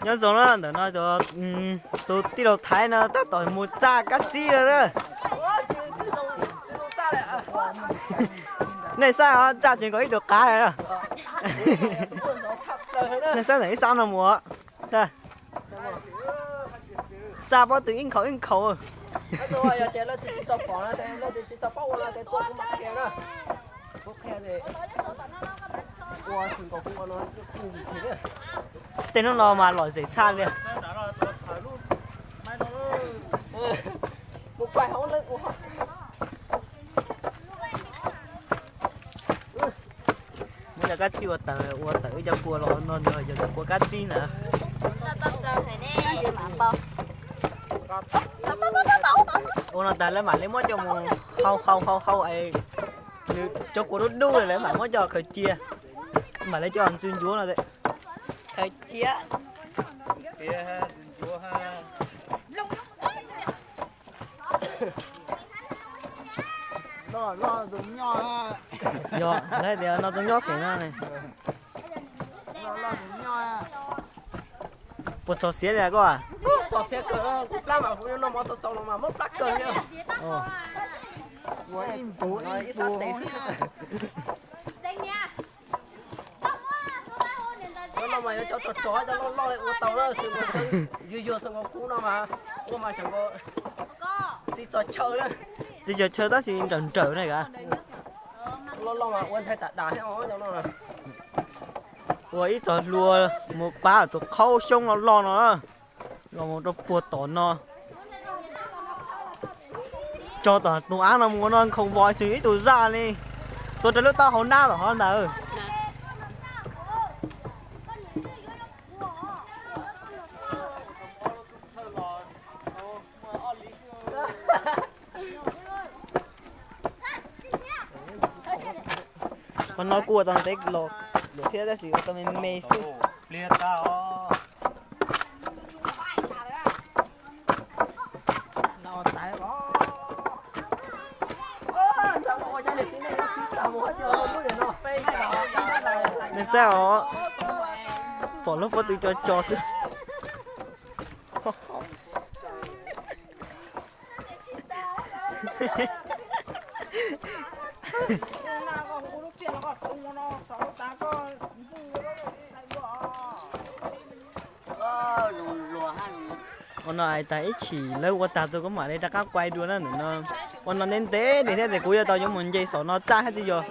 Nyob zoo na, ntawm no tus tij laug Thaiv no tab tom mus tsa kab tsib no na. Nej saib os, tsa tseem nkaus ib tug qav na. Nej saib ntawm ib sab no mus. Tsa pob tw ib nkhaus ib nkhaus. Tej hnub no mas lom zem tshaj li. Muab cov kab tsib ua tawm, ua tawm ib co kua los no yog cov kua kab tsib ntawd. Ua no tas lawv mam li muab coj mus hau hau hau hau es nws cov kua dub dub lawv mam muab coj khaws cia, mam li coj ntxwg ncuav no. Khaws cia. Yog, lawv tias no tus nyob pem no ne. Puas txog siav li koj? Txog siav kawg, kuv plab mas kuv yuav noj mov txaus txaus los mas mob plab kawg li. Ib sab tes xwb. Cov no mas yuav cov tsov tsov, cov loj loj ua tau na, yuag yuag xwb nkaus kub no mas ua mas xyov nkaus txiv txog chaw na. Txiv txog chaw tab sis nrawm nrawm na. Loj loj mas ua ntxhais tam dam thiab os cov no. Ua ib txog hlua mus pab tus qhaub xyoob loj loj no los mus rau puag tom no. Tso tom tus av no mus ua no nkhaus vos xwb ib tug zaj li. Tuav rawv lub taub hau nab tom hov ntawd. Qhov no kuj ua tau ntev los thiab tab sis ua tau me me xwb. Nej saib os, pom lub pob tw co co xwb. Ua no hais tias ib chim lawv ua tag tus kuv mam li rov qab quay dua na ntawm no. Ua no ntev ntev li thiab ces kuv yuav tau yuav mus nce saum no txaj thiab twb yog.